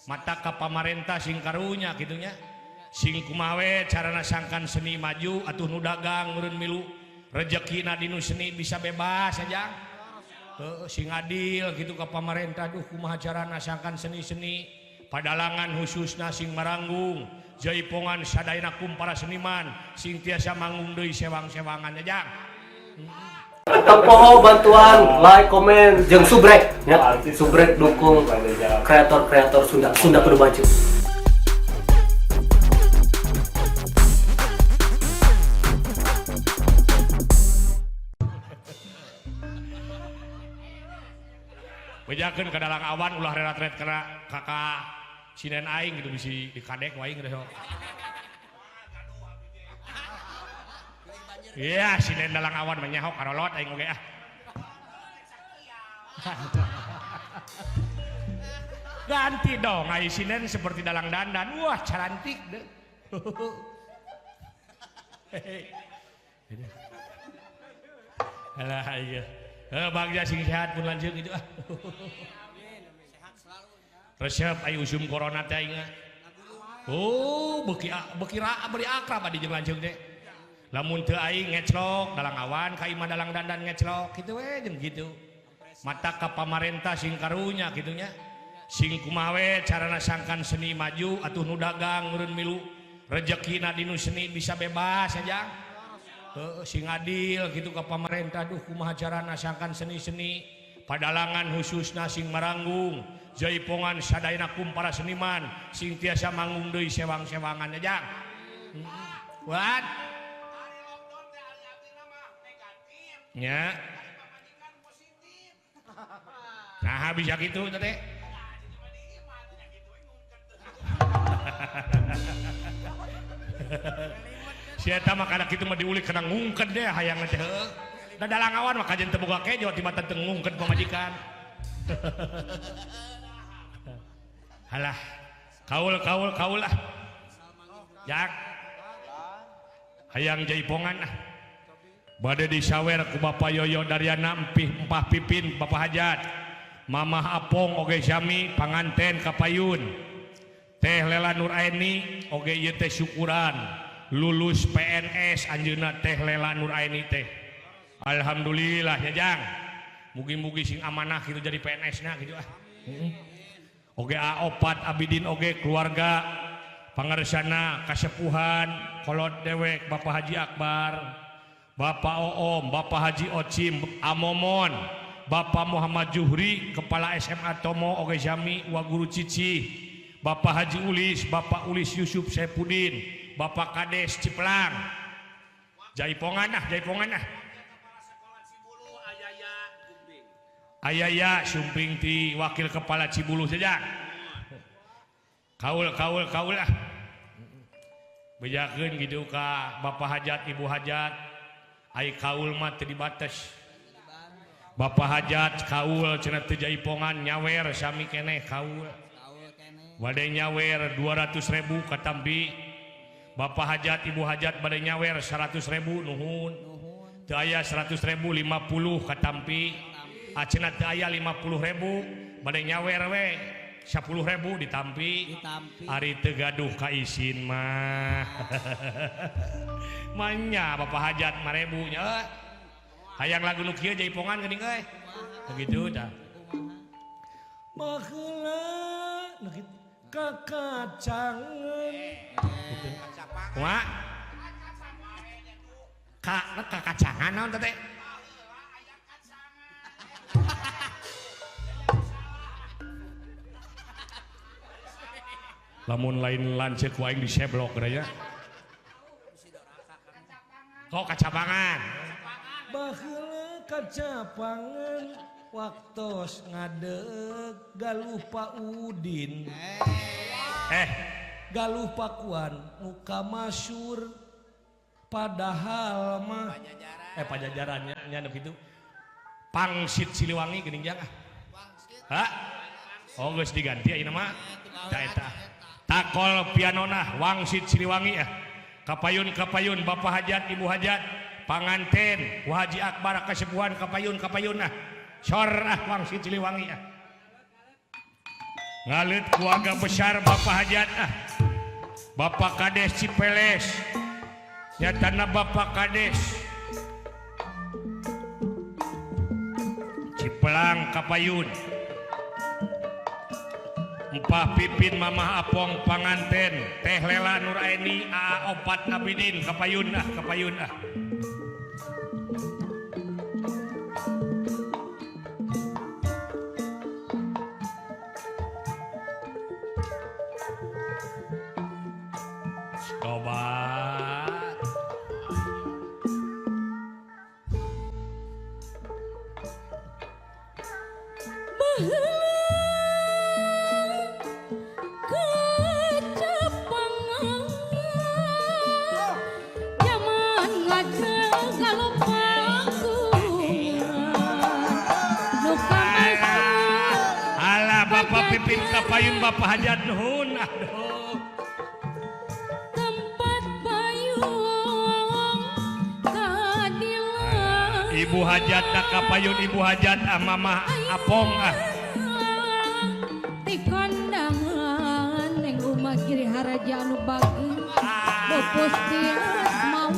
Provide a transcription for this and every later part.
Mata ka pamarentah sing karunya kitu nya. Sing kumaha we carana sangkan seni maju atuh nu dagang meureun milu rejekina dinu seni bisa bebas aja. Heuh sing adil kitu ka pamarentah duh kumaha carana sangkan seni-seni padalangan khususna sing maranggung jaipongan sadayana kum para seniman sing tiasa manggung deui sewang-sewangan aja. Tong poho bantuan like, komen, jeung subrek ya. Subrek dukung kreator-kreator Sunda. Sunda kudu maju. Bejakeun ka dalang awan ulah rerat-ret kana kakak sinen aing gitu bisi dikadek wae geus sok. Iya, sinen dalang awan mah nyaho karolot aing oge ah. Ganti dong ai sinen seperti dalang dandan. Wah, cantik deh. Alah iya. Bagja sing sehat pun lanjut gitu ah. Resep ai usum corona teh aing. Oh, beuki beuki beri akrab adi jeung lanceuk teh. Lamun teu aing ngeclok dalang awan ka imah dalang dandan ngeclok kitu we jeung kitu. Mata ka pamarentah sing karunya kitu nya. Sing kumaha we carana sangkan seni maju atuh nu dagang meureun milu rejekina dinu seni bisa bebas aja. Heuh sing adil kitu ka pamarentah duh kumaha carana sangkan seni-seni padalangan khususna sing maranggung jaipongan sadayana kum para seniman sing tiasa manggung deui sewang-sewangan aja. What? Nya. Nah bisa gitu teh. Si eta mah kana kitu mah diulik kana ngungked deh hayang teh heuh. Da dalang awan mah kajen teu boga kejo tibatan teu ngungked pamajikan. Halah, kaul kaul kaul ah. Jak. Hayang jaipongan ah. Bade disawer ku Bapak Yoyo Daryana Empih Empah Pipin Bapak Hajat. Mamah Apong oge sami panganten kapayun. Teh Lela Nur Aini oge ieu teh syukuran lulus PNS anjeunna Teh Lela Nur Aini teh. Alhamdulillah ya Jang. Mugi-mugi sing amanah gitu jadi PNS na gitu ah. Oge A4 Abidin oge keluarga pangarsana kasepuhan kolot dewek Bapak Haji Akbar, Bapak Oom, Bapak Haji Ocim Amomon, Bapak Muhammad Juhri Kepala SMA Tomo oge sami wa guru Cici, Bapak Haji Ulis, Bapak Ulis Yusuf Saipudin, Bapak Kades Cipelang. Jaipongan ah, jaipongan ah. Ayaya Sumping ti Wakil Kepala Cibulu saja. Kaul kaul kaul ah. Bejakeun gitu ka Bapak Hajat, Ibu Hajat. Ai kaul mah teu dibates. Bapak Hajat kaul cenah teu jaipongan nyawer sami keneh kaul. Bade nyawer 200.000 katampi. Bapak Hajat, Ibu Hajat bade nyawer 100.000 nuhun. Teu aya 100.000 50 katampi. Acenah teu aya 50.000 bade nyawer we 10.000 ditampi. Ari teu gaduh kaisin mah. Manya Bapak Hajat 5.000 nya. Hayang lagu nu kieu jaipongan geuning euy. Begitu tah. Baheula nu kitu kakacangan. Kumaha? Ka kakacangan naon teh? Lamun lain lanceuk ku aing diseblok geura nya. Kok kacapangan? Baheula kacapangan waktos ngadeg Galuh Pak Udin. Galuh Pakuan nu kamasyur padahal mah pajajarannya nya nu kitu. Pangsit Siliwangi geuning jang ah. Ha? Oh geus diganti ayeuna mah. Ta eta. Takol pianona Wangsit Siliwangi ah. Kapayun-kapayun Bapak Hajat, Ibu Hajat, panganten Wa Haji Akbar kasepuhan kapayun-kapayun ah. Sor ah Wangsit Siliwangi ah. Ngaleut keluarga besar Bapak Hajat ah. Bapak Kades Cipeles. Nyatana Bapak Kades Cipelang Kapayun. Empah Pipin Mamah Apong panganten Teh Lela Nuraini AA Opat Abidin Kapayun ah Kapayun ah. Tobat. Alah Bapak Pipin Kapayun Bapak Hajat nuhun aduh. Tempat payung keadilan. Ibu Hajat tak Kapayun Ibu Hajat ah Mamah Apong ah. Di kondangan neng umah Giri Haraja anu bagus. Bopos tias mau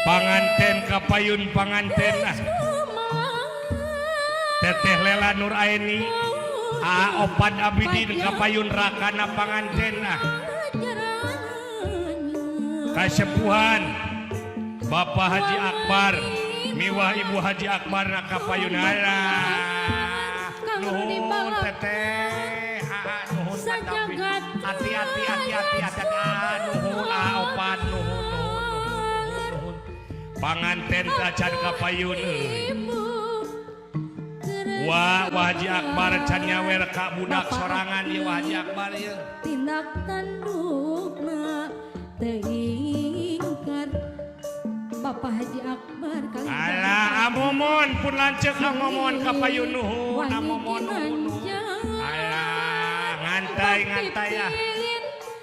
Panganten Kapayun panganten ah. Teteh Lela Nuraini A Opan Abidin Kapayun rakana panganten ah. Kasepuhan Bapak Haji Akbar miwah Ibu Haji Akbar na Kapayun alah. Nuhun teteh ah, nuhun hati hati hati hati hati ah, nuhun ah, Opan nuhun nuhun panganten acan Kapayun euy. Wah, Wah Haji Akbar can nyawer ka budak sorangan ieu Wah Haji Akbar ieu. Tindak tandukna teu ingkar Bapak Haji Akbar kali. Alah amomon pun lanceuk ngomon Kapayun nuhun amomon nuhun. Alah ngantai ngantai ah.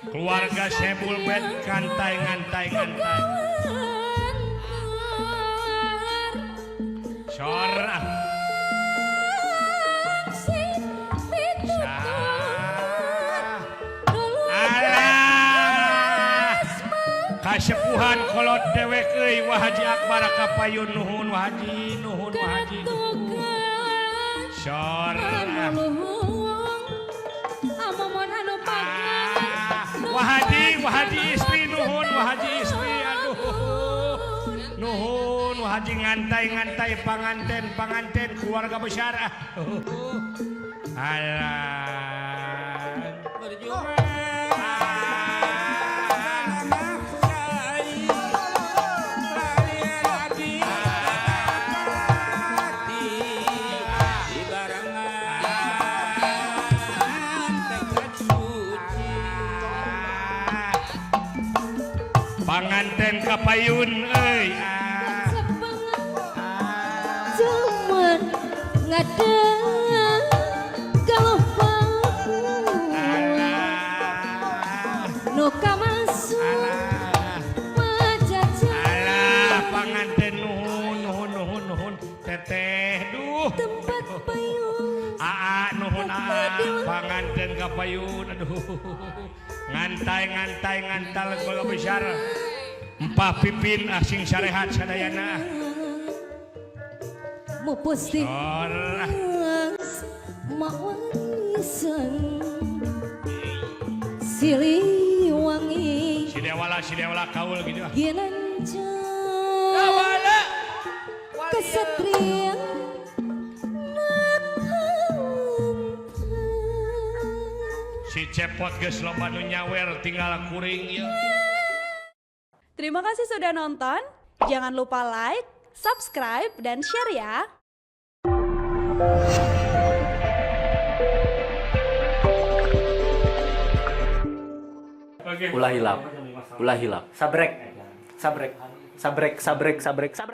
Keluarga Sebul Bet ngantai ngantai ngantai. Sor ah. Alah. Kasepuhan kolot dewek euy Wah Haji Akbar Kapayun nuhun Wah Haji nuhun Wah Haji. Sor ah. Wah Haji, Wah Haji istri nuhun Wah Haji istri aduh. Nuhun Wah Haji ngantai-ngantai panganten panganten keluarga besar ah. Alah. Panganten Kapayun euy. Cuman ngadeng kalau nu kamasuk majaja. Alah panganten nuhun nuhun nuhun nuhun teteh duh. Tempat payung. Aa nuhun aa panganten Kapayun aduh. Ngantai ngantai ngantal keluarga besar. Empah Pipin asing sarehat sadayana. Mupus di mawanisan Siliwangi. Si dewala kaul gitu ah. Ginanjar kesatria Si Cepot geus loba nu nyawer tinggal kuring ieu. Terima kasih sudah nonton. Jangan lupa like, subscribe, dan share ya. Ulah hilap. Ulah hilap. Sabrek. Sabrek. Sabrek, sabrek, sabrek, sabrek.